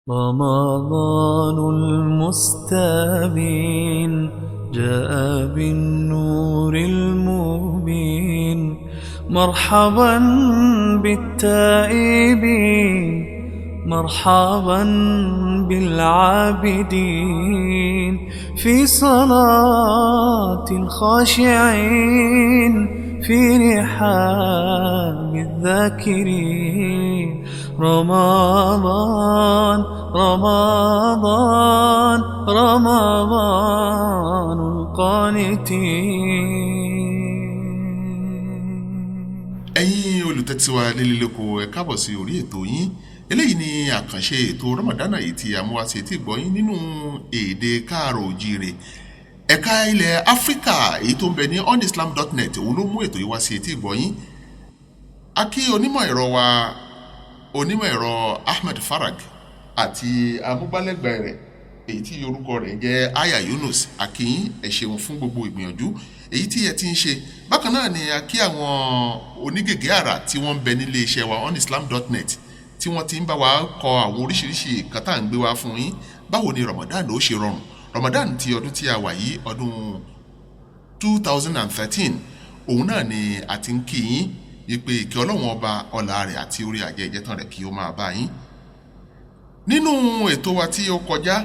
رمضان المستبين جاء بالنور المبين، مرحبا بالتائبين، مرحبا بالعابدين، في صلاة الخاشعين، في رحاب الذاكرين. رمضان رمضان رمضان القانتين. Ẹ̀yin olùtẹ́tí wa nílé lóko, ẹ káàbọ̀ sí orí ètò yín. Eléyìí ni àkànṣe ètò Ramadana yìí tí a mú wá sí etí ìgbọ́yín nínú èdè Káàrọ̀ Òjíire. Ẹ̀ka ilẹ̀ Áfíríkà èyí tó ń bẹ ní onislam.net, òun ló mú ètò yìí wá sí etí ìgbọ́yín. A kí onímọ̀ ẹ̀rọ wa, onímọ̀ ẹ̀rọ Ahmed Farag, àti amúgbálẹ́gbẹ̀ẹ́ rẹ̀ èyí tí orúkọ rẹ̀ jẹ́ Aya Yunus. Akin, ẹ ṣeun fún gbogbo ìgbìyànjú èyí tí ẹ ti ń ṣe. Bákan náà ni a kí àwọn onígègé àrà tí wọ́n ń bẹ nílé iṣẹ́ wa onislam.net, tí wọ́n ti ń bá wa kọ àwọn oríṣiríṣi nǹkan tá à ń gbé wá fún yín. Báwo ni Ramadan ó ṣe rọrùn? Ramadan ti ọdún tí a wà yìí, ọdún 2013, òun náà ni a ti ń kí yín wípé ìkẹ́ Ọlọ́run Ọba, ọlá rẹ̀ àti orí àjẹjẹtàn rẹ̀ kí ó máa bá yín. Nínú ètò wa tí ó kọjá,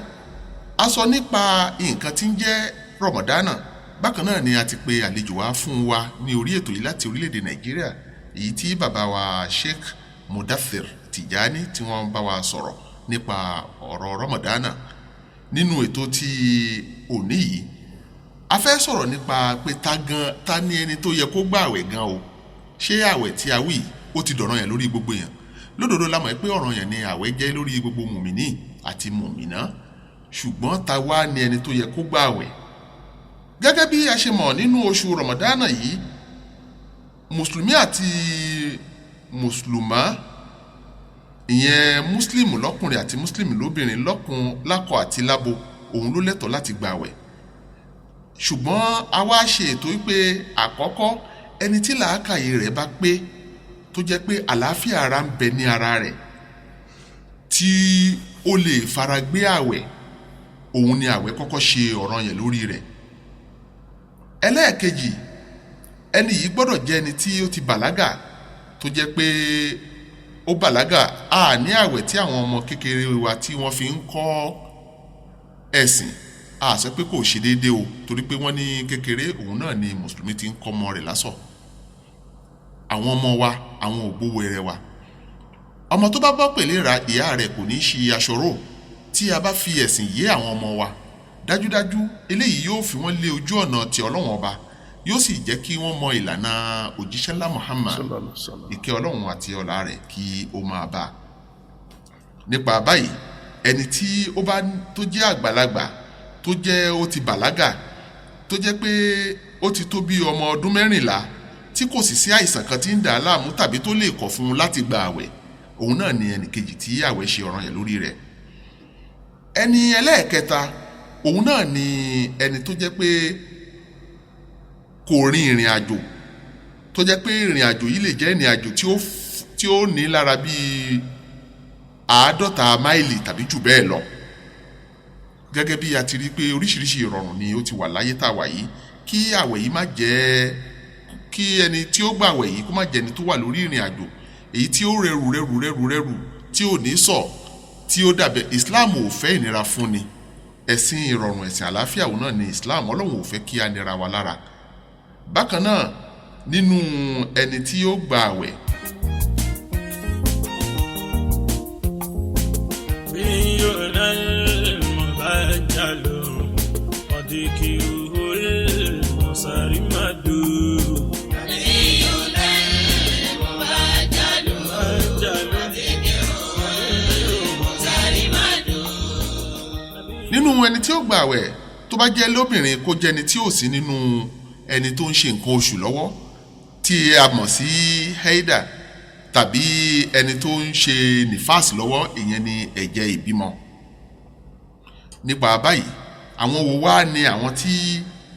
a sọ nípa nǹkan tí ń jẹ́ Rọmọdánà. Bákan náà ni a ti pe àlejò wa fún wa ní orí ètò yìí láti orílẹ̀-èdè Nàìjíríà, èyí tí bàbá wa Sheikh Mudathir Tijani, tí wọ́n bá wa sọ̀rọ̀ nípa ọ̀rọ̀ Rọmọdánà. Nínú ètò tí òní yìí, a fẹ́ sọ̀rọ̀ nípa pé ta gan ta ní ẹni tó yẹ kó gbà àwẹ̀ gan o. Ṣé àwẹ̀ tí a wí, ó ti dọ̀ràn yẹn lórí gbogbo èèyàn? Lódodo la mọ̀ pé ọ̀ràn yẹn ni àwẹ̀ jẹ́ lórí gbogbo mùmíní àti mùmínà, ṣùgbọ́n ta wá ní ẹni tó yẹ kó gbà àwẹ̀? Gẹ́gẹ́ bí a ṣe mọ̀, nínú oṣù Rọ̀mọ̀dánà yìí, mùsùlùmí àti mùsùlùmá, ìyẹn mùsùlùmí lọ́kùnrin àti mùsùlùmí lóbìnrin, lọ́kùn lákọ àti lábo, òun ló lẹ́tọ̀ọ́ láti gbà àwẹ̀. Ṣùgbọ́n a wá ṣe ètò wípé àkọ́kọ́, ẹni tí làákàyè rẹ̀ bá pé, tó jẹ́ pé àlàáfíà ara ń bẹ ní ara rẹ̀, tí ó lè fara gbé àwẹ̀, òun ni àwẹ̀ kọ́kọ́ ṣe ọ̀ranyàn lórí rẹ̀. Ẹlẹ́ẹ̀kejì, ẹni yìí gbọ́dọ̀ jẹ́ ẹni tí ó ti bàlágà, tó jẹ́ pé ó bàlágà. A ní àwẹ̀ tí àwọn ọmọ kékeré wa tí wọ́n fi ń kọ́ ẹ̀sìn, a sọ pé kò ṣe déédéé o, torí pé wọ́n ní kékeré òun náà ni mùsùlùmí ti ń kọ́ ọmọ rẹ̀ lásọ̀. Àwọn ọmọ wa, àwọn ògbówó rẹ̀ wa, ọmọ tó bá bọ́ pèlè ra ìyá rẹ̀ kò ní í ṣe aṣọ rò. Tí a bá fi ẹ̀sìn yé àwọn ọmọ wa dájúdájú, eléyìí yóò fi wọ́n lé ojú ọ̀nà ti Ọlọ́run Ọba, yóò sì jẹ́ kí wọ́n mọ ìlànà òjíṣẹ́ ńlá Muhammad, ìkẹ́ Ọlọ́run àti ọlá rẹ̀ kí ó máa bá a. Nípa báyìí, ẹni tí ó bá tó jẹ́ àgbàlagbà, tó jẹ́ ó ti bàlágà, tó jẹ́ pé ó ti tó bí ọmọ ọdún 14, tí kò sì sí àìsàn kan tí ń dà á láàmú tàbí tó lè kọ̀ fún un láti gba àwẹ̀, òun náà ni ẹnì kejì tí àwẹ̀ ṣe ọ̀ranyàn lórí rẹ̀. Ẹni ẹlẹ́ẹ̀kẹta, òun náà ni ẹni tó jẹ́ pé kò rin ìrìn àjò, tó jẹ́ pé ìrìn àjò yìí lè jẹ́ ìrìn àjò tí ó ní lára bíi 50 máìlì tàbí jù bẹ́ẹ̀ lọ. Gẹ́gẹ́ bí a ti rí pé oríṣiríṣi ìrọ̀rùn ni ó ti wà láyé tá a wà yìí, kí àwẹ̀ yìí má jẹ́ kí ẹni tí ó gbàwẹ̀ yìí kó má jẹ́ ẹni tó wà lórí ìrìn àjò èyí tí ó rẹrù rẹrù rẹrù rẹrù, tí ò ní sọ tí ó dàbẹ̀. Islam ò fẹ́ ìnira fún ni. Ẹ̀sìn ìrọ̀rùn, ẹ̀sìn àlàáfíà òun náà ni Islam. Ọlọ́run ò fẹ́ kí a nira wa lára. Bákan náà, nínú ẹni tí ó gba àwẹ̀, نبينا المبجل وذكره المسرمد. نبينا المبجل وذكره المسرمد. Nínú ẹni tí ó gba àwẹ̀, tó bá jẹ́ lóbìnrin, kó jẹ́ ẹni tí ò sí nínú ẹni tó ń ṣe nǹkan oṣù lọ́wọ́, tí a mọ̀ sí haida, tàbí ẹni tó ń ṣe nífàs lọ́wọ́, ìyẹn ni ẹ̀jẹ̀ ìbímọ. Nípa báyìí, àwọn wo wá ni àwọn tí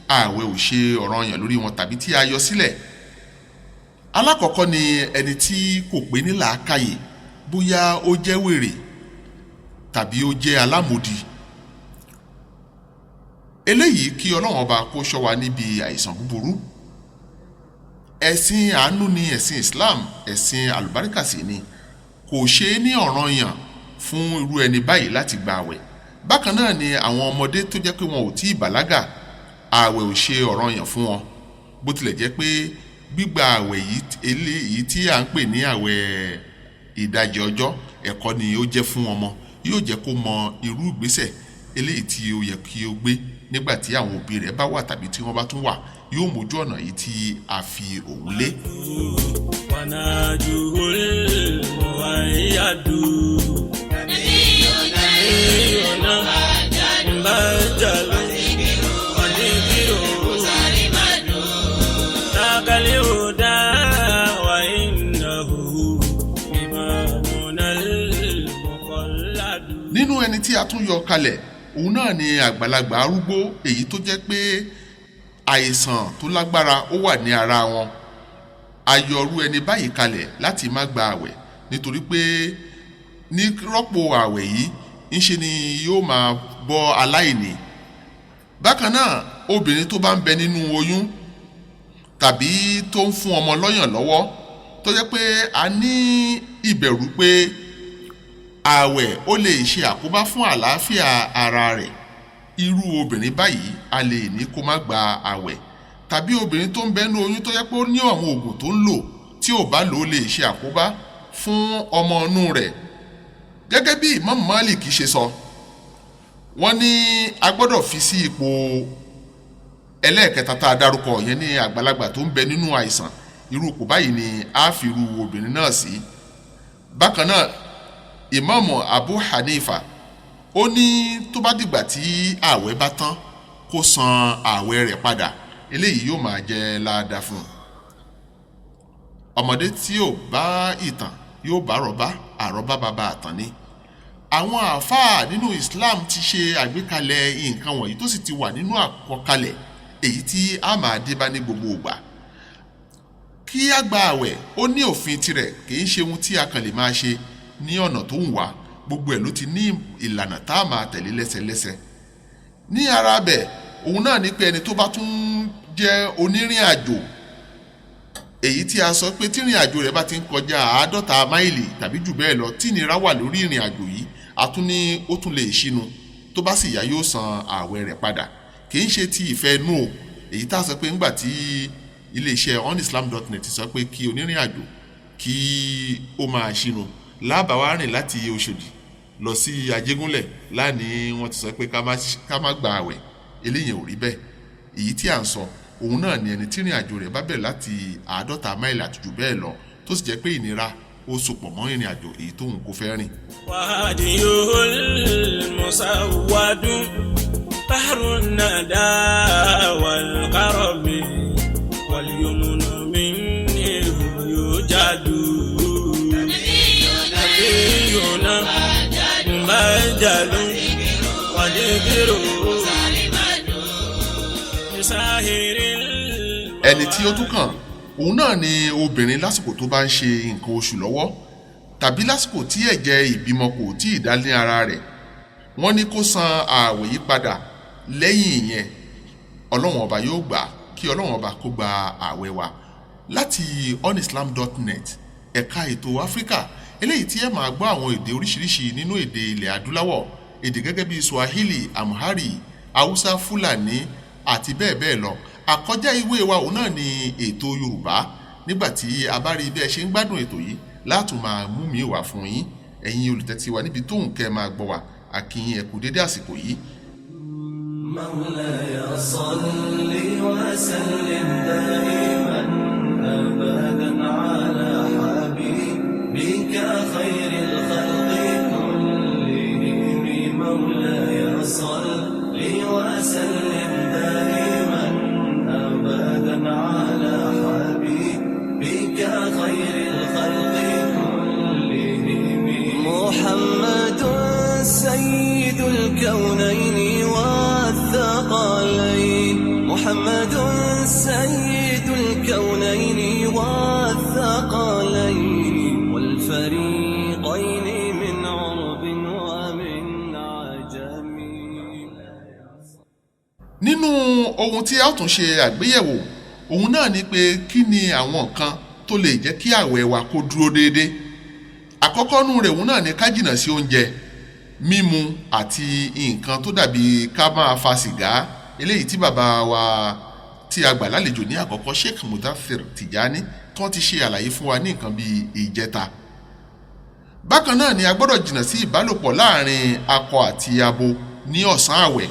ààwẹ̀ ò ṣe ọ̀ranyàn lórí wọn tàbí tí a yọ sílẹ̀? Alákọ̀ọ́kọ́ ni ẹni tí kò pé ní làákàyè, bóyá ó jẹ́ wèrè. tàbí ó jẹ́ alámòdì. Eléyìí kí Ọlọ́run ọba kó ṣọ́ wa níbi àìsàn búburú. Ẹ̀sìn àánú ni ẹ̀sìn Islam, ẹ̀sìn àlùbáríkà sì ni. Kò ṣe é ní ọ̀ranyàn fún irú ẹni báyìí láti gba àwẹ̀. Bákan náà ni àwọn ọmọdé tó jẹ́ pé wọn ò tí ì bàlágà, àwẹ̀ ò ṣe ọ̀ranyàn fún wọn. Bó tilẹ̀ jẹ́ pé gbígba àwẹ̀ yìí, eléyìí tí à ń pè ní àwẹ̀ ìdajì ọjọ́, ẹ̀kọ́ ni ó jẹ́ fún ọmọ. Yóò jẹ́ kó mọ irú ìgbésẹ̀ eléyìí tí ó yẹ kí ó gbé nígbà tí àwọn òbí rẹ̀ bá wà tàbí tí wọ́n bá tún wà, yóò mójú ọ̀nà yìí tí a fi òun lé. وناجه المؤيد نبينا مبجل وذكره ذاك الهدى وإنه إمامنا المقلد. Nínú ẹni tí a tún yọ kalẹ̀, òun náà ni àgbàlagbà arúgbó, èyí tó jẹ́ pé àìsàn tó lágbára ó wà ní ara wọn. A yọ irú ẹni báyìí kalẹ̀ láti má gba àwẹ̀, nítorí pé ní rọ́pò àwẹ̀ yìí, ńṣe ni yóò máa bọ́ aláìní. Bákan náà, obìnrin tó bá ń bẹ nínú oyún tàbí tó ń fún ọmọ lọ́yàn lọ́wọ́, tó jẹ́ pé a ní ìbẹ̀rù pé ààwẹ̀ ó lè ṣe àkóbá fún àlàáfíà ara rẹ̀, irú obìnrin báyìí a lè ní kó má gba ààwẹ̀. Tàbí obìnrin tó ń bẹ nínú oyún tó jẹ́ pé ó ní àwọn oògùn tó ń lò, tí ò bá lò ó lè ṣe àkóbá fún ọmọ inú rẹ̀. Gẹ́gẹ́ bí Imam Malik ṣe sọ, wọ́n ní a gbọ́dọ̀ fi sí ipò ẹlẹ́ẹ̀kẹta tá a dárúkọ yẹn ní àgbàlagbà tó ń bẹ nínú àìsàn. Irú ipò báyìí ni a fi irú obìnrin náà sí. Bákan náà, Imam Abu Hanifa ó ní tó bá dìgbà tí ààwẹ̀ bá tán, kó san ààwẹ̀ rẹ̀ padà, eléyìí yóò máa jẹ́ láadáa fún un. Ọmọdé tí ò bá ìtàn yóò bá àrọ́bá, àrọ́bá bàbá àtàn ni. Àwọn àáfàá nínú Islam ti ṣe àgbékalẹ̀ nǹkan wọ̀nyí tó sì ti wà nínú àkọkalẹ̀ èyí tí a máa dé bá ní gbogbo ìgbà. Kí a gba àwẹ̀ ó ní òfin tirẹ̀, kì í ṣe ohun tí a kàn lè máa ṣe ní ọ̀nà tó ń wá. Gbogbo ẹ̀ ló ti ní ìlànà tá a máa tẹ̀lé lẹ́sẹlẹ́sẹ. Ní ara bẹ̀, òun náà ní pé ẹni tó bá tún jẹ́ onírìn àjò, èyí tí a sọ pé tírìn àjò rẹ̀ bá ti ń kọjá 50 máìlì tàbí jù bẹ́ẹ̀ lọ, tí ìnira wà lórí ìrìn àjò yìí, a tún ní ó tún lè ṣínu, tó bá sì yá yóò san ààwẹ̀ rẹ̀ padà. Kì í ṣe ti ìfẹ́ inú o, èyí tá a sọ pé ńgbà tí iléeṣẹ́ onislam.net sọ pé kí onírìn àjò kí ó máa ṣínu, lábàá rìn láti Òṣòdì lọ sí Ajégúnlẹ̀ láàní wọ́n ti sọ pé ká má gba ààwẹ̀, eléyìí ò rí bẹ́ẹ̀. Èyí tí à ń sọ òun náà ni ẹni tí ìrìn àjò rẹ̀ bá bẹ̀rẹ̀ láti 50 máìlì àti jù bẹ́ẹ̀ lọ, tó sì jẹ́ pé ìnira ó sopọ̀ mọ́ ìrìn àjò èyí tóun kò fẹ́ rìn. وهديه المسود بحر الندى والكرم واليمن منه يوجد نبينا مبجل وذكره لساهر. Ẹni tí ó tún kàn, òun náà ni obìnrin lásìkò tó bá ń ṣe nǹkan oṣù lọ́wọ́ tàbí lásìkò tí ẹ̀jẹ̀ ìbímọ kò tí ì dá ní ara rẹ̀. Wọ́n ní kó san ààwẹ̀ yìí padà lẹ́yìn ìyẹn, Ọlọ́run ọba yóò gbà. Kí Ọlọ́run ọba kó gba ààwẹ̀ wa. Láti onislam.net, ẹ̀ka ètò Áfíríkà, eléyìí tí ẹ máa gbọ́ àwọn èdè oríṣiríṣi nínú èdè ilẹ̀ adúláwọ̀, èdè gẹ́gẹ́ bí Swahili, Amhari, Hausa, Fúlàní àti bẹ́ẹ̀ bẹ́ẹ̀ lọ. Àkọjá ìwé wa òun náà ni ètò Yorùbá. Nígbà tí a bá rí bí ẹ ṣe ń gbádùn ètò yìí, látùn máa mú mi wá fún yín. Ẹ̀yin olùtẹ́tí wa níbi tóun kẹ́ máa gbọ́ wa, àkìyìn ẹ kú dédé àsìkò yìí. مولاي صل وسلم دائما أبدا على حبيبك خير الخلق كلهم. مولاي صل وسلم دائما أبدا على حبيبك خير الخلق كلهم. محمد سيد الكونين والثقلين، محمد سيد الكونين والثقلين والفريقين من عرب ومن ohun tí a ó tún ṣe àgbéyẹ̀wò, òun náà ni pé kí ni àwọn nǹkan tó lè jẹ́ kí àwẹ̀ wa kó dúró déédé. Àkọ́kọ́ nú rẹ̀, òun náà ni ká jìnnà sí oúnjẹ, mímu àti nǹkan tó dàbí ká máa fa sìgá, eléyìí tí bàbá wa tí a gbà lálejò ní àkọ́kọ́, Sheikh Mudathir Tijani, tí wọ́n ti ṣe àlàyé fún wa ní nǹkan bíi ìjẹta. Bákan náà ni a gbọ́dọ̀ jìnnà sí ìbálòpọ̀ láàrin akọ àti abo ní ọ̀sán àwẹ̀,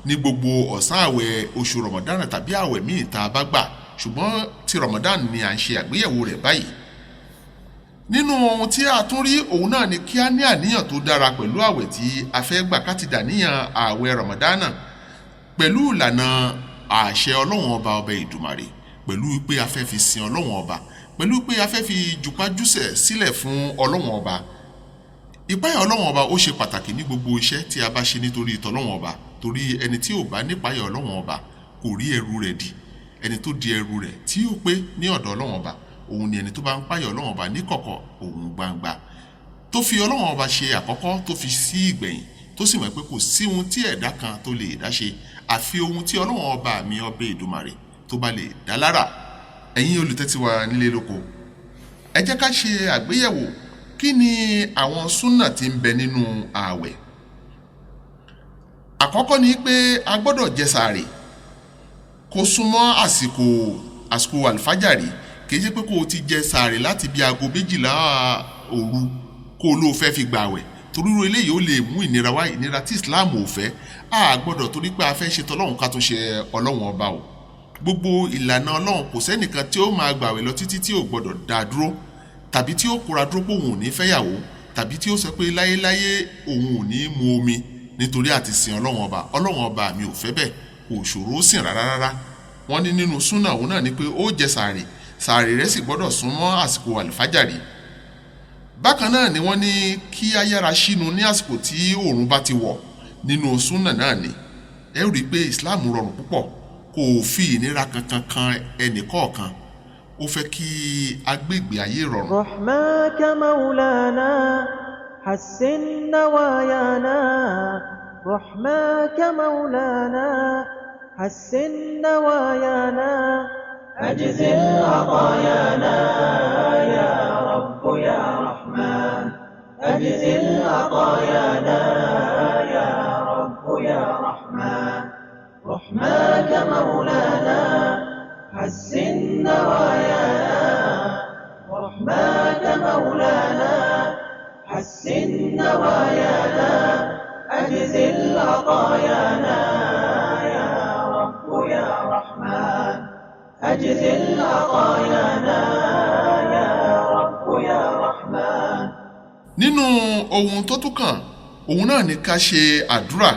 ní gbogbo ọ̀sán àwẹ̀ oṣù Ramadan tàbí àwẹ̀ míì tá a bá gbà, ṣùgbọ́n ti Ramadan ni à ń ṣe àgbéyẹ̀wò rẹ̀ báyìí. Nínú ohun tí a tún rí, òun náà ni kí a ní àníyàn tó dára pẹ̀lú àwẹ̀ tí a fẹ́ gbà, ká ti dàníyàn àwẹ̀ Ramadan pẹ̀lú ìlànà àṣẹ Ọlọ́run Ọba, Ọba Ìdùmarè, pẹ̀lú pé a fẹ́ fi sin Ọlọ́run Ọba, pẹ̀lú pé a fẹ́ fi jùpájúsẹ̀ sílẹ̀ fún Ọlọ́run Ọba. Ìpáyà Ọlọ́run Ọba ó ṣe pàtàkì ní gbogbo iṣẹ́ tí a bá ṣe nítorí ìtọ́lọ́run Ọba, torí ẹni tí ò bá nípáyà Ọlọ́run Ọba kò rí ẹrù rẹ̀ dì. Ẹni tó di ẹrù rẹ̀ tí ó pé ní ọ̀dọ̀ Ọlọ́run Ọba, òun ni ẹni tó bá ń páyà Ọlọ́run Ọba níkọ̀kọ̀ òun gbangba, tó fi Ọlọ́run Ọba ṣe àkọ́kọ́, tó fi sí ìgbẹ̀yìn, tó sì mọ̀ pé kò sí ohun tí ẹ̀dá kan tó lè dá ṣe àfi ohun tí Ọlọ́run Ọba mi, Ọba Èdùmàrè, tó bá lè dá lára. Ẹ̀yin olùtẹ́tí wa nílé lóko, ẹ jẹ́ ká ṣe àgbéyẹ̀wò kí ni àwọn súnà tí ń bẹ nínú ààwẹ̀. Àkọ́kọ́ ni pé a gbọ́dọ̀ jẹ sààrì kó súnmọ́ àsìkò àlùfájàrí. Kì í ṣe pé kó o ti jẹ sààrì láti bí aago 12 òru kó o lóo fẹ́ fi gbààwẹ̀, torí irú eléyìí ó lè mú ìnira wá, ìnira tí Islam ò fẹ́. A gbọ́dọ̀ torí pé a fẹ́ ṣe tọlọ́run ká tún ṣe Ọlọ́run Ọba o. Gbogbo ìlànà Ọlọ́run, kò sẹ́nìkan tí ó máa gbààwẹ̀ lọ títí tí ò gbọ́dọ̀ dá dúró, tàbí tí ó kóra dúró pé òun ò ní fẹ́yàwó, tàbí tí ó sọ pé láyéláyé òun ò ní mu omi nítorí àti sin Ọlọ́run Ọba. Ọlọ́run Ọba mi ò fẹ́ bẹ́ẹ̀, kò ṣòro ó sìn rárá rárá. Wọ́n ní nínú súnà, òun náà ni pé ó jẹ sààrì, sààrì rẹ̀ sì gbọ́dọ̀ súnmọ́ àsìkò àlùfájàrí. Bákan náà ni wọ́n ní kí á yára ṣínu ní àsìkò tí oòrùn bá ti wọ̀, nínú súnà náà ni. Ẹ rí i pé Islam rọrùn púpọ̀, kò fi ìnira kankan kan ẹnì kọ̀ọ̀kan, ó fẹ́ kí agbègbè ayé rọrùn. رحماك مولانا حسن نوايانا، رحماك مولانا حسن نوايانا، أجزل عطايانا يا رب يا رحمن، أجزل عطايانا يا رب يا رحمن، رحماك مولانا حسن نوايانا، رحماك مولانا حسن نوايانا، أجزل عطايانا يا رب يا رحمن، أجزل عطايانا يا رب يا رحمن. Nínú ohun tó tún kàn, òun náà ni ká ṣe àdúrà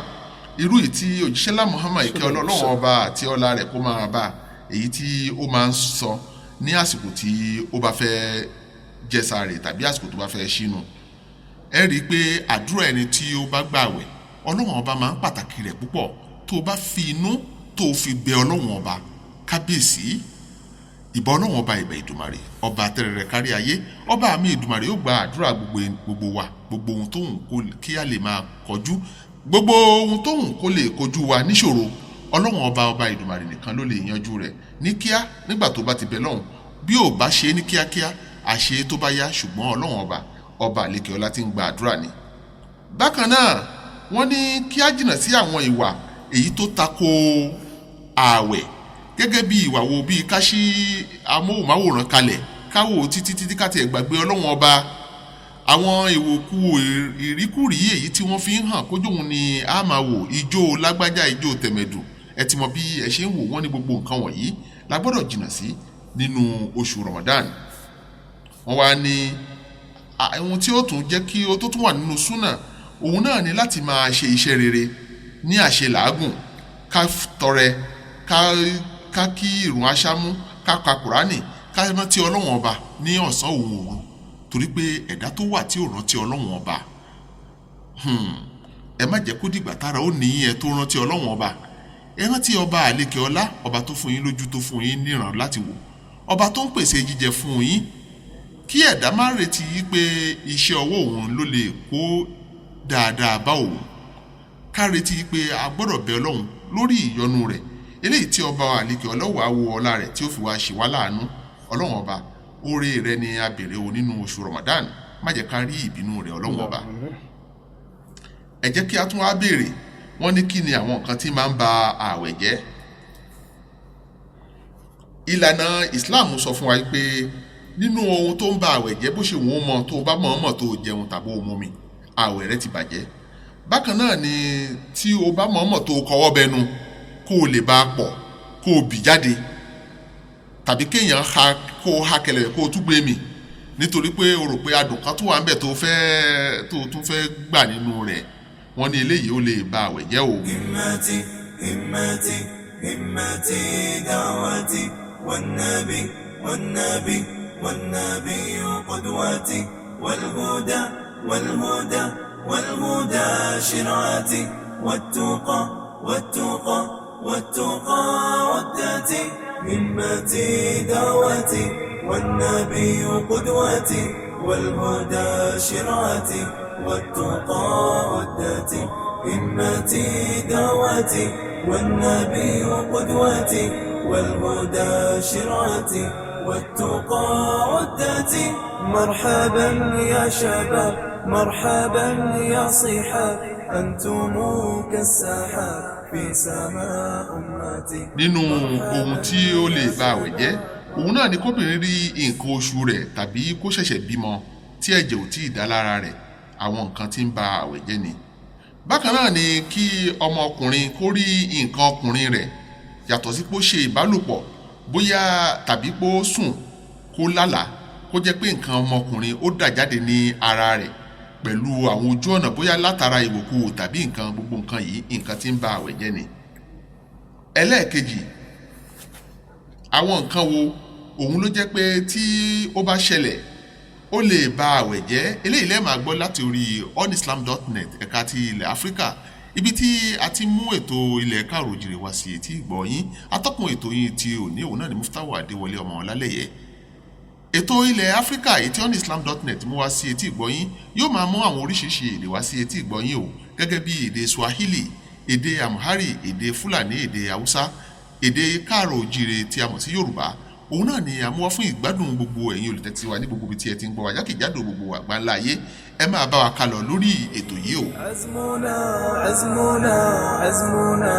irú yìí tí òjíṣẹ́ lá Muhammad, ìkẹ́ Ọlọ́run Ọba àti ọlá rẹ̀ kó máa bá, èyí tí ó máa ń sọ ní àsìkò tí ó bá fẹ́ jẹ sààrì tàbí àsìkò tó bá fẹ́ ṣínu. Ẹ rí i pé àdúrà ẹni tí ó bá gbààwẹ̀, Ọlọ́run Ọba máa ń pàtàkì rẹ̀ púpọ̀. Tó o bá fi inú tó o fi bẹ Ọlọ́run Ọba, kábíyèsí, ìbà Ọlọ́run Ọba, ìbà Ìdùmarè, ọba tẹrẹrẹ kárí ayé, ọba mi Ìdùmarè, yóò gba àdúrà gbogbo wa. Gbogbo ohun tó ń kó kí a lè máa kọjú, gbogbo ohun tó ń kó lè kojú wa níṣòro, Ọlọ́run Ọba, Ọba Ìdùmarè nìkan ló lè yanjú rẹ̀ ní kíá nígbà tó bá ti bẹ lọ́hùn. Bí ò bá ṣe é ní kíákíá, àṣe tó bá yá, ṣùgbọ́n Ọlọ́run Ọba, Ọba àlekè ọlá tí ń gba àdúrà ni. Bákan náà, wọ́n ní kí á jìnnà sí àwọn ìwà èyí tó tako ààwẹ̀, gẹ́gẹ́ bí ìwà wo? Bíi ká ṣí amóhùnmáwòrán kalẹ̀, káwò títí títí ká tiẹ̀ gbàgbé Ọlọ́run Ọba, àwọn ìwòkú ìríkùrí èyí tí wọ́n fi ń hàn kójú òun ni a máa wò, ijó lágbájá, ijó tẹ̀mẹ̀dù, ẹ ti mọ bí ẹ ṣe ń wò wọ́n. Ní gbogbo nǹkan wọ̀nyí la gbọ́dọ̀ jìnnà sí nínú oṣù Ramadan. Wọ́n wá ní ohun tí ó tún jẹ́ kí ó tó tún wà nínú súnà, òun náà ni láti máa ṣe iṣẹ́ rere ní àṣẹ làágùn, ká tọrẹ, ká kí ìrun aṣámú, ká ka Kùránì, ká rántí Ọlọ́wọ̀n Ọba ní ọ̀sán òun òru, torí pé ẹ̀dá tó wà tí ò rántí Ọlọ́wọ̀n Ọba, ẹ má jẹ́ kó dìgbà tára ó ní ẹ tó rántí Ọlọ́wọ̀n Ọba. Ẹ rántí Ọba àlekè ọlá, ọba tó fún yín lójú, tó fún yín níran láti wò, ọba tó ń pèsè jíjẹ fún yín. Kí ẹ̀dá má retí pé iṣẹ́ ọwọ́ òun ló lè kó dáadáa bá òun, ká retí pé a gbọ́dọ̀ bẹ Ọlọ́run lórí ìyọ́nú rẹ̀. Eléyìí tí ọba àlekè ọlọ́wọ́ awo ọlá rẹ̀ tí ó fi wá ṣe wá láàánú. Ọlọ́run ọba, oore rẹ ni a béèrè o nínú oṣù Ramadan, má jẹ́ ká rí ìbínú rẹ̀, Ọlọ́run ọba. Ẹ jẹ́ kí a tún wá béèrè. Wọ́n ní kí ni àwọn nǹkan tí máa ń ba ààwẹ̀ jẹ́? Ìlànà Islam sọ fún wa pé nínú ohun tó ń ba ààwẹ̀ jẹ́, bó ṣe wọ́n mọ tó o bá mọ̀ọ́mọ̀ tó o jẹun tàbí o mumi, ààwẹ̀ rẹ ti bàjẹ́. Bákan náà ni tí o bá mọ̀ọ́mọ̀ tó o kọwọ́ bẹnu kó o lè bá a pọ̀, kó o bì jáde, tàbí kéèyàn ha kó o ha kẹlẹ̀, kó o tún gbé mì nítorí pé o rò pé adùn kan tó wà ń bẹ̀ tó fẹ́ tó o tún fẹ́ gbà nínú rẹ̀, wọ́n ní eléyìí ó lè ba àwẹ̀ jẹ́ o. همتي همتي همتي دعوتي والنبي والنبي والنبي قدوتي والهدى والهدى والهدى شرعتي والتقى والتقى والتقى عدتي. همتي دعوتي والنبي قدوتي والهدى شرعتي والتقى عدتي. همتي دعوتي والنبي قدوتي والهدى شرعتي والتقى عدتي. مرحبا يا شباب، مرحبا يا صحاب، أنتم كالسحاب في سماء أمتي. Nínú ohun tí ó lè ba àwẹ̀ jẹ́, òun náà ni kóbìnrin rí nǹkan oṣù rẹ̀ tàbí kó ṣẹ̀ṣẹ̀ bímọ tí ẹ̀jẹ̀ ò tí ì dá lára rẹ̀. Àwọn nǹkan tí ń ba àwẹ̀ jẹ́ ni. Bákan náà ni kí ọmọkùnrin kó rí nǹkan ọkùnrin rẹ̀, yàtọ̀ sí pé ó ṣe ìbálòpọ̀ bóyá tàbí pé ó sùn kó lálàá, kó jẹ́ pé nǹkan ọmọkùnrin ó dà jáde ní ara rẹ̀ pẹ̀lú àwọn ojú ọ̀nà, bóyá látara ìwòkuwò tàbí nǹkan. Gbogbo nǹkan yìí, nǹkan tí ń ba àwẹ̀ jẹ́ ni. Ẹlẹ́ẹ̀kejì, àwọn nǹkan wo òun ló jẹ́ pé tí ó bá ṣẹlẹ̀, ó lè ba àwẹ̀ jẹ́? Eléyìí lẹ́ẹ̀ máa gbọ́ láti orí onislam.net, ẹ̀ka ti ilẹ̀ Áfíríkà, ibi tí a ti mú ètò ilẹ̀ káàrọ̀ òjìrè wá sí etí ìgbọ́ yín. Atọ́kùn ètò yín ti òní, òun náà ni Muftawa Adéwọlé ọmọ Ọlálẹ́yẹ. Ètò ilẹ̀ Áfíríkà èyí tí onislam.net mú wá sí etí ìgbọ́ yín yóò máa mú àwọn oríṣiríṣi èdè wá sí etí ìgbọ́ yín o, gẹ́gẹ́ bí èdè Swahili, èdè Amhari, èdè Fúlàní, èdè Haúsá, èdè káàrọ̀ òjìrè tí a mọ̀ sí Yorùbá. Òun náà ni a mú wá fún ìgbádùn gbogbo ẹ̀yin olùtẹ́tí wa ní gbogbo ibi tí ẹ ti ń gbọ́ wa jákèjádò gbogbo àgbáńlá ayé. Ẹ máa bá wa kálọ lórí ètò yìí o. عزمنا عزمنا عزمنا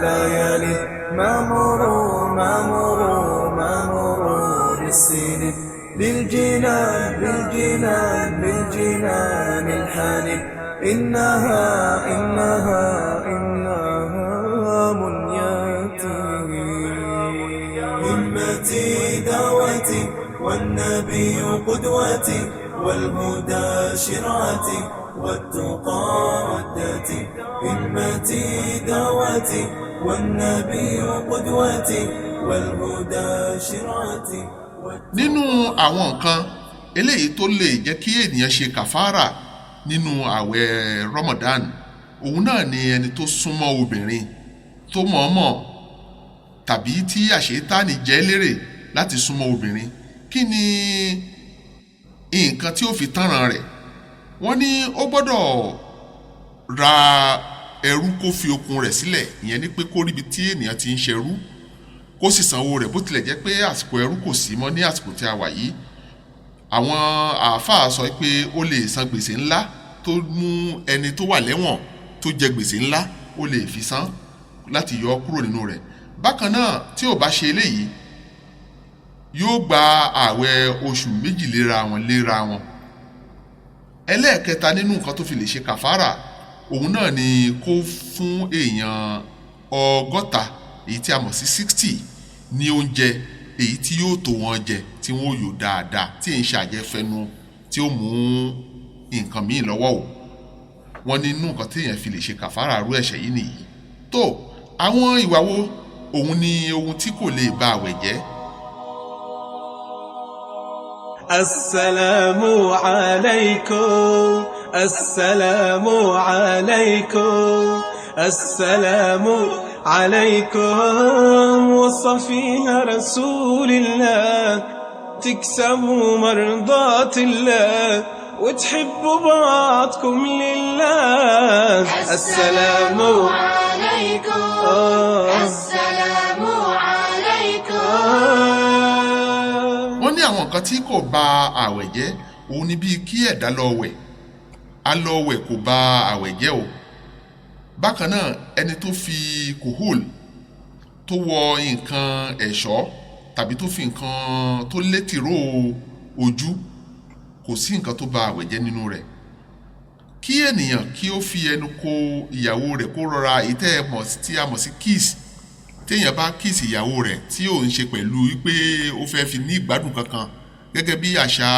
لا يلد ما مروا ما مروا ما مروا للسنين للجنان للجنان للجنان الحنين إنها إنها إنها منيتي. همتي دعوتي والنبي قدوتي والهدى شرعتي والتقى عدتي. همتي دعوتي والنبي قدوتي والهدى شرعتي. Nínú àwọn nǹkan eléyìí tó lè jẹ́ kí ènìyàn ṣe kàfàrà nínú ààwẹ̀ Ramadan, òun náà ni ẹni tó súnmọ́ obìnrin tó mọ̀ọ́mọ̀ tàbí tí àṣetánì jẹ́ lérè láti súnmọ́ obìnrin. Kí ni nǹkan tí ó fi tánràn rẹ̀? Wọ́n ní ó gbọ́dọ̀ ra ẹrú kó fi okun rẹ̀ sílẹ̀, ìyẹn ni pé kó ríbi tí ènìyàn ti ń ṣerú, kó sì sanwó rẹ̀. Bó tilẹ̀ jẹ́ pé àsìkò ẹrú kò sí mọ́ ní àsìkò tí a wà yìí, àwọn àáfàá sọ pé ó lè san gbèsè ńlá tó mú ẹni tó wà lẹ́wọ̀n tó jẹ gbèsè ńlá, ó lè fi san láti yọ ọ́ kúrò nínú rẹ̀. Bákan náà, tí ò bá ṣe eléyìí, yóò gba ààwẹ̀ oṣù 2 léra wọn léra wọn. Ẹlẹ́ẹ̀kẹta nínú nǹkan tó fi lè ṣe kàfàrà, òun náà ni kó fún èèyàn 60, èyí tí a mọ̀ sí 60, ní oúnjẹ èyí tí yóò tó wọn jẹ, tí wọn ó yó dáadáa, tí èyí ń ṣe àjẹfẹnu tí ó mú nǹkan míì lọ́wọ́ o. Wọ́n ní inú nǹkan tí èèyàn fi lè ṣe kàfàrà rú ẹ̀ṣẹ̀ yìí nìyí. Tó àwọn ìwà wo òun ni ohun tí kò lè ba àwẹ̀ jẹ́? السلام عليكم، السلام عليكم، السلام عليكم. وصفيها رسول الله، تكسبوا مرضات الله وتحبوا بعضكم لله. السلام عليكم، آه. السلام nǹkan tí kò ba àwẹ̀ jẹ́, òun ni bíi kí ẹ̀dá lọ wẹ̀. Á lọ wẹ̀ kò ba àwẹ̀ jẹ́ o. Bákan náà, ẹni tó fi kuhul, tó wọ nǹkan ẹ̀ṣọ́ tàbí tó fi nǹkan tó létìró ojú, kò sí nǹkan tó ba àwẹ̀ jẹ́ nínú rẹ̀. Kí ènìyàn kí ó fi ẹnu ko ìyàwó rẹ̀, kó rọra, èyí tẹ́ ẹ mọ̀ tí a mọ̀ sí kiss, téèyàn bá kiss ìyàwó rẹ̀ tí ò ń ṣe pẹ̀lú wípé ó fẹ́ fi ní ìgbádùn kankan, gẹ́gẹ́ bí àṣà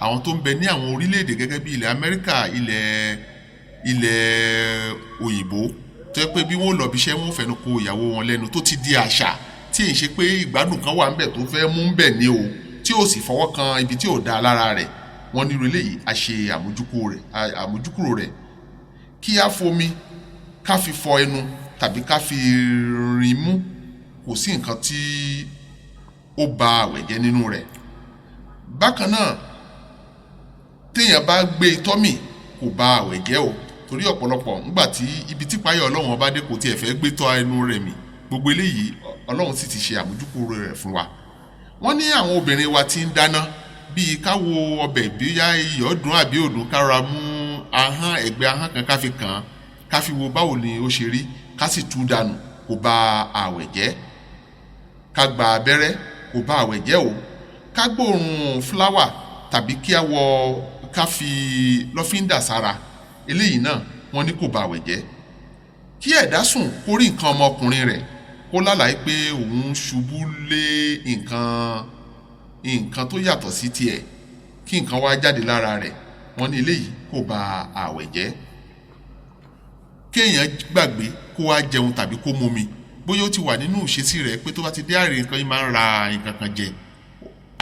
àwọn tó ń bẹ ní àwọn orílẹ̀-èdè gẹ́gẹ́ bí ilẹ̀ Amẹ́ríkà, ilẹ̀ òyìnbó, tó yẹ pé bí wọ́n lọ bí iṣẹ́, wọ́n fẹnu ko ìyàwó wọn lẹ́nu, tó ti di àṣà, tí èyí ṣe pé ìgbádùn kan wà ńbẹ̀ tó fẹ́ mú ńbẹ̀ ní o, tí ò sì fọwọ́ kan ibi tí ò dáa lára rẹ̀, wọ́n nírú eléyìí, a ṣe àmójúkúrò rẹ̀. Kí á fomi ká fi fọ ẹnu tàbí ká fi rin mú, kò sí nǹkan tí ó ba àwẹ̀ jẹ́ nínú rẹ̀. Bákan náà, téèyàn bá gbé itọ́ mì, kò ba àwẹ̀ jẹ́ o, torí ọ̀pọ̀lọpọ̀ ńgbà tí ibi tí páyọ̀ Ọlọ́run ọba dé, kò tiẹ̀ fẹ́ gbé tọ́ ẹnu rẹ̀ mì. Gbogbo eléyìí, Ọlọ́run sì ti ṣe àmójúkúrò rẹ̀ fún wa. Wọ́n ní àwọn obìnrin wa ti ń dáná, bíi ká wo ọbẹ̀ bíyá iyọ̀ dùn àbí òdùn, ká ra mú ahọ́n, ẹ̀gbẹ́ ahọ́n kan, ká fi kàn án, ká fi wo báwo ni ó ṣe rí, ká sì tú dànù, kò ba àwẹ̀ jẹ́. Ká gba abẹ́rẹ́ kò ba àwẹ̀ jẹ́ o. Ká gbóòórùn fúláwà tàbí kí á wọ ká fi lọ́fíńdà sára, eléyìí náà wọ́n ní kò ba àwẹ̀ jẹ́. Kí ẹ̀dá sùn kó rí nǹkan ọmọkùnrin rẹ̀, kó lálàá pé òun ṣubú lé nǹkan tó yàtọ̀ sí tiẹ̀, kí nǹkan wá jáde lára rẹ̀, wọ́n ní eléyìí kò ba àwẹ̀ jẹ́. Kéèyàn gbàgbé kó wá jẹun tàbí kó mumi, bóyá ó ti wà nínú ìṣesí rẹ̀ pé tó bá ti dé àárẹ̀ nǹkan yìí máa ń ra nǹkan kan jẹ,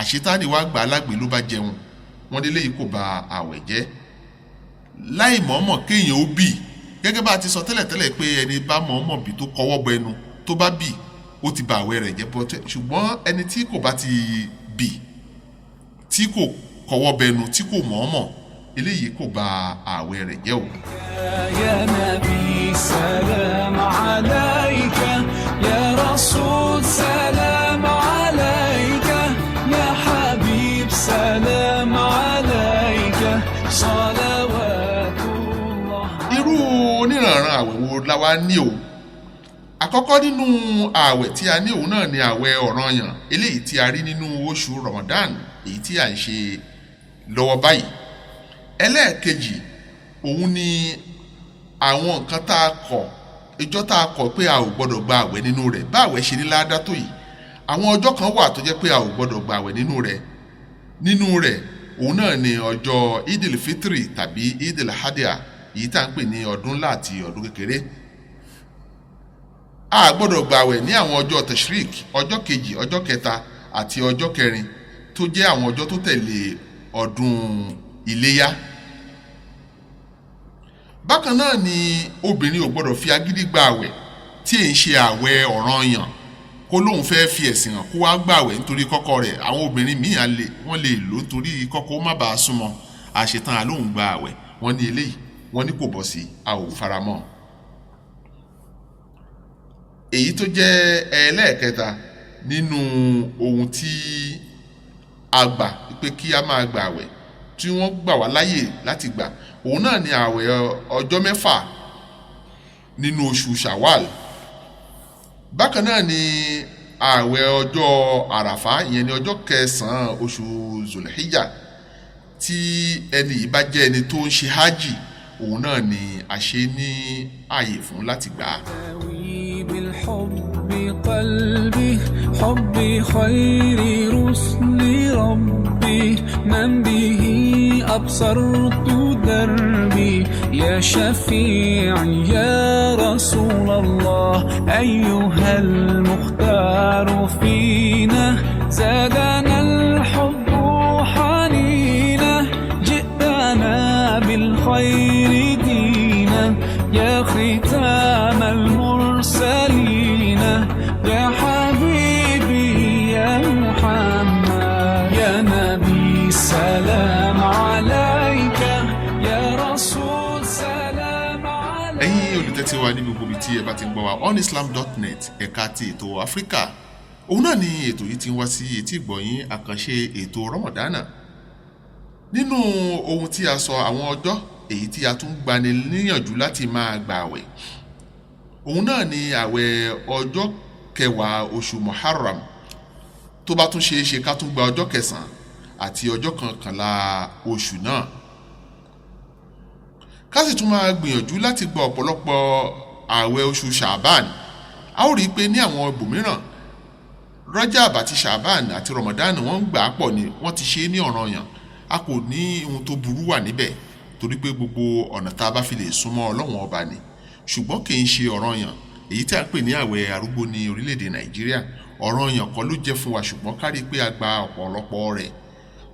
àṣetáni wá gbà á lágbè ló bá jẹun, wọ́n ní eléyìí kò ba àwẹ̀ jẹ́. Láì mọ̀ọ́mọ̀ kéèyàn ó bì, gẹ́gẹ́ bá a ti sọ tẹ́lẹ̀tẹ́lẹ̀ pé ẹni bá mọ̀ọ́mọ̀ bì, tó kọwọ́ bọ ẹnu, tó bá bì, ó ti ba àwẹ̀ rẹ̀ jẹ́ bọ́. Ṣùgbọ́n ẹni tí kò bá ti bì, tí kò kọwọ́ bọ ẹnu, tí kò mọ̀ọ́mọ̀, eléyìí kò ba àwẹ̀ rẹ̀ jẹ́ o. يا نبي سلام عليك، يا رسول سلام عليك، يا حبيب سلام عليك، صلوات الله. Irú oníranran àwẹ̀ wo la wá ní o? Àkọ́kọ́ nínú àwẹ̀ tí a ní, òun náà ni àwẹ̀ ọ̀ranyàn, eléyìí tí a rí nínú oṣù Ramadan, èyí tí à ń ṣe lọ́wọ́ báyìí. Ẹlẹ́ẹ̀kejì, òun ni àwọn nǹkan tá a kọ̀, ìjọ tá a kọ̀ pé a ò gbọ́dọ̀ gba àwẹ̀ nínú rẹ̀. Bá àwẹ̀ ṣe ní ládá tó yìí, àwọn ọjọ́ kan wà tó jẹ́ pé a ò gbọ́dọ̀ gba àwẹ̀ nínú rẹ̀. Òun náà ni ọjọ́ Idil Fitri tàbí Idil Hadia, èyí tá à ń pè ní ọdún ńlá àti ọdún kékeré. A gbọ́dọ̀ gba àwẹ̀ ní àwọn ọjọ́ tashrik, ọjọ́ kejì, ọjọ́ kẹta àti ọjọ́ kẹrin, tó jẹ́ àwọn ọjọ́ tó tẹ̀lé ọdún iléyá. Bákan náà ni obìnrin ò gbọ́dọ̀ fi agídí gba àwẹ̀ tí èyí ń ṣe àwẹ̀ ọ̀ranyàn, kó lóun fẹ́ fi ẹ̀sìn hàn, kó wá gba àwẹ̀ nítorí kọ́kọ́ rẹ̀. Àwọn obìnrin míì á lè wọ́n lè lò nítorí kọ́kọ́ ó má bàa súnmọ́, àṣetán àlóhùn gba àwẹ̀. Wọ́n ní eléyìí, wọ́n ní kò bọ̀ sí, a ò faramọ́. Èyí tó jẹ́ ẹlẹ́ẹ̀kẹta nínú ohun tí a gbà pé kí a máa gbà àwẹ̀ tí wọ́n gbà wá láyè láti gbà, òun náà ni àwẹ̀ ọjọ́ 6 nínú oṣù Shawwal. Bákan náà ni àwẹ̀ ọjọ́ Àràfá, ìyẹn ni ọjọ́ kẹsàn-án oṣù Zulhijjah, tí ẹni yìí bá jẹ́ ẹni tó ń ṣe hajj, òun náà ni a ṣe ní ààyè fún láti gbà á. بالحب قلبي حب خير رسل ربي من به أبصرت دربي يا شفيعي يا رسول الله أيها المختار فينا زادنا الحب حنينا جئتنا بالخير دينا يا ختام المرسلين يا حبيبي يا محمد يا نبي سلام عليك يا رسول سلام عليك. Ẹ̀yin olùtẹ́tí wa ní gbogbo ibi tí ẹ bá ti ń gbọ́ wa, onislam.net, ẹ̀ka ti ètò Áfíríkà, Òun náà ni ètò yìí ti ń wá sí etí ìgbọ̀nyín, àkànṣe ètò Rọmọdánà. Nínú ohun tí a sọ, àwọn ọjọ́ èyí tí a tún gbani níyànjú láti máa gbà àwẹ̀, òun náà ni àwẹ̀ ọjọ́ 10 oṣù Muharram. Tó bá tún ṣeé ṣe, ká tún gba ọjọ́ 9 àti ọjọ́ 11 oṣù náà. Ká sì tún máa gbìyànjú láti gba ọ̀pọ̀lọpọ̀ àwẹ̀ oṣù Ṣàbán. A ó rí i pé ní àwọn ibòmíràn, Rajab àti Ṣàbán àti Ramadan, wọ́n ń gbà á pọ̀ ni, wọ́n ti ṣe é ní ọ̀ranyàn. A kò ní ohun tó burú wà níbẹ̀, torí pé gbogbo ọ̀nà tá a bá fi lè súnmọ́ Ọlọ́run Ọba ni, ṣùgbọ́n kì í ṣe ọ̀ranyàn. Èyí tí a ń pè ní àwẹ̀ arúgbó ní orílẹ̀-èdè Nàìjíríà, ọ̀ranyàn kọ́ ló jẹ́ fún wa, ṣùgbọ́n ká rí i pé a gba ọ̀pọ̀lọpọ̀ rẹ̀.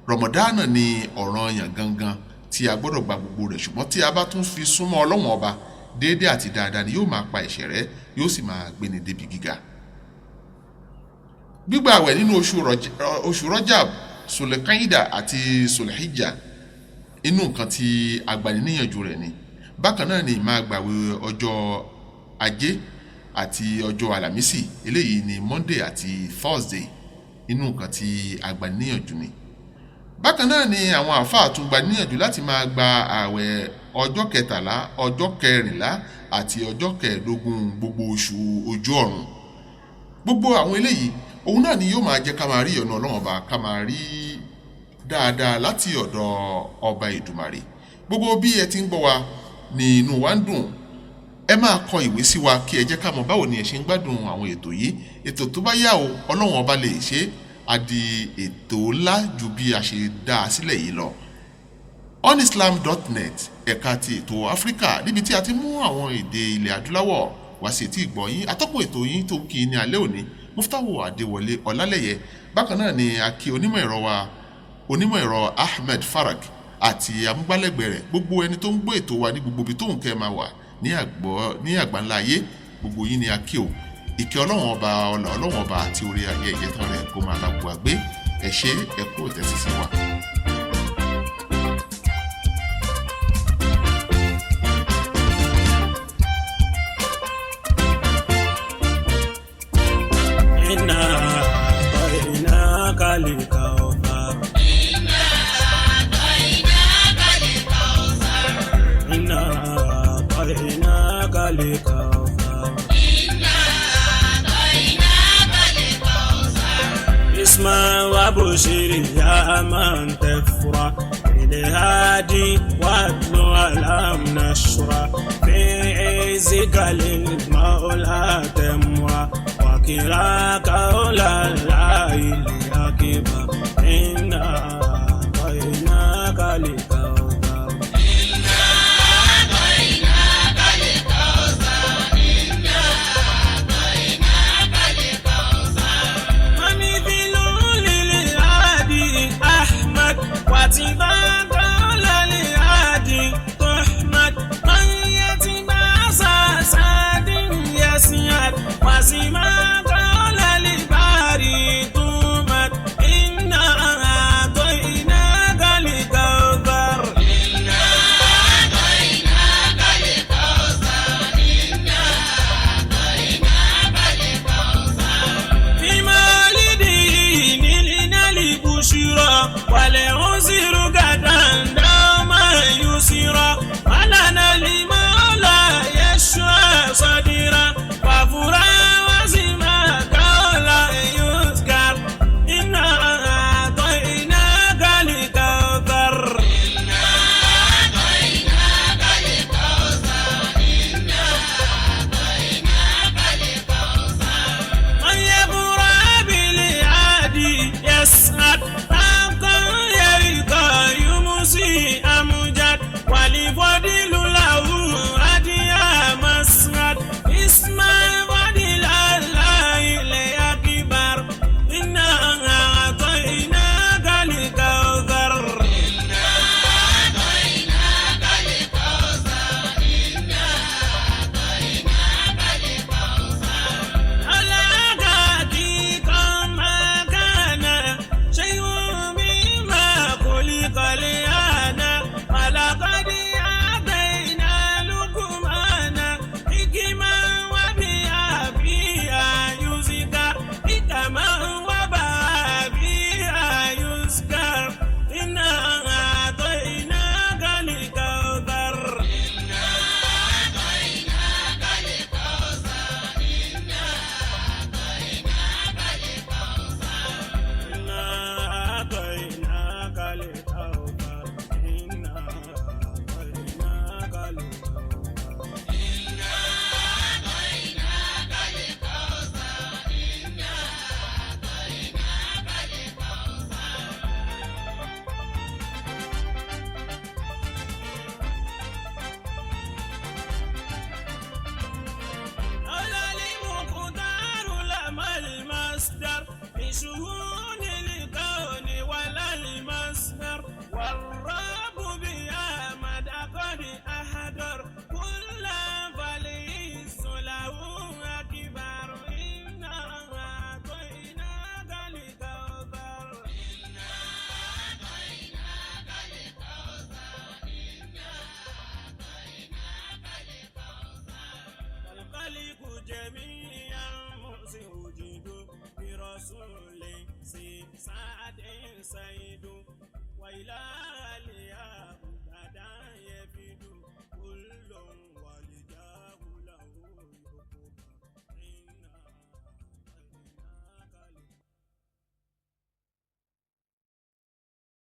Ramadan ni ọ̀ranyàn gangan tí a gbọ́dọ̀ gba gbogbo rẹ̀, ṣùgbọ́n tí a bá tún fi súnmọ́ Ọlọ́run Ọba déédéé àti dáadáa ni yóò máa pa ẹ̀ṣẹ̀ rẹ́, yóò sì máa gbéni débi gíga. Gbígba àwẹ̀ nínú oṣù Rajab, Sulekaida àti Sulehijja, inú nǹkan tí agbaniníyànjú rẹ̀ ni. Bákan náà ni máa gbàwẹ̀ ọjọ́ Ajé àti ọjọ́ Àlàmísì, eléyìí ni Monday àti Thursday, inú nǹkan tí agbaniníyànjú ni. Bákan náà ni àwọn àáfàá tún gba níyànjú láti máa gba ààwẹ̀ ọjọ́ 13, ọjọ́ 14 àti ọjọ́ 15 gbogbo oṣù ojú ọ̀run. Gbogbo àwọn eléyìí, òun náà ni yóò máa jẹ́ ká máa rí ìyọ́nú Ọlọ́run Ọba, ká máa rí dáadáa láti ọ̀dọ̀ Ọba Ìdùmarè. Gbogbo bí ẹ ti ń gbọ́ wa ní inú wa ń dùn. Ẹ máa kọ ìwé sí wa kí ẹ jẹ́ ká mọ̀ báwo ni ẹ ṣe ń gbádùn àwọn ètò yìí. Ètò tó bá yá o, Ọlọ́run Ọba lè ṣe é a di ètò ńlá ju bí a ṣe dá a sílẹ̀ yìí lọ. Onislam.net, ẹ̀ka ti ètò Áfíríkà, níbi tí a ti mú àwọn èdè ilẹ̀ adúláwọ̀ wá sí etí ìgbọ̀nyín. Atọ́kùn ètò yín tó kí ní alẹ́ òní, Muftawo Adéwọlé Ọlálẹ́yẹ. Bákan náà ni a kí onímọ̀ ẹ̀rọ wa, onímọ̀ ẹ̀rọ Ahmed Farag, àti amúgbálẹ́gbẹ̀ẹ́ rẹ̀. Gbogbo ẹni tó ń gbọ́ ètò wa ní gbogbo ibi tóun kẹ́ máa wà ní àgbáńlá ayé, gbogbo yín ni a kí o. Ìkẹ́ Ọlọ́run Ọba, ọlà Ọlọ́run Ọba àti orí ayé ìjẹtàn rẹ̀ kó máa bá gbogbo àgbé. Ẹ ṣé, ẹ kú ìtẹ́sí sí wa. إنا أعطيناك الكوثر. إنا أعطيناك الكوثر. إنا أعطيناك الكوثر. إنا أعطيناك الكوثر. اسمع وبشر يا من تفرح بالهادي واتلو الأم نشرا في عزك للمولى تمرا وكلاك أولى الله الأكبر. إنا أعطيناك الكوثر. إنا أعطيناك الكوثر. إنا أعطيناك الكوثر. ومثل للهادي أحمد واتباع قول الهادي تحمد من يتبع سعد يسعد وسمع قول الباري. سعد سيد وإلى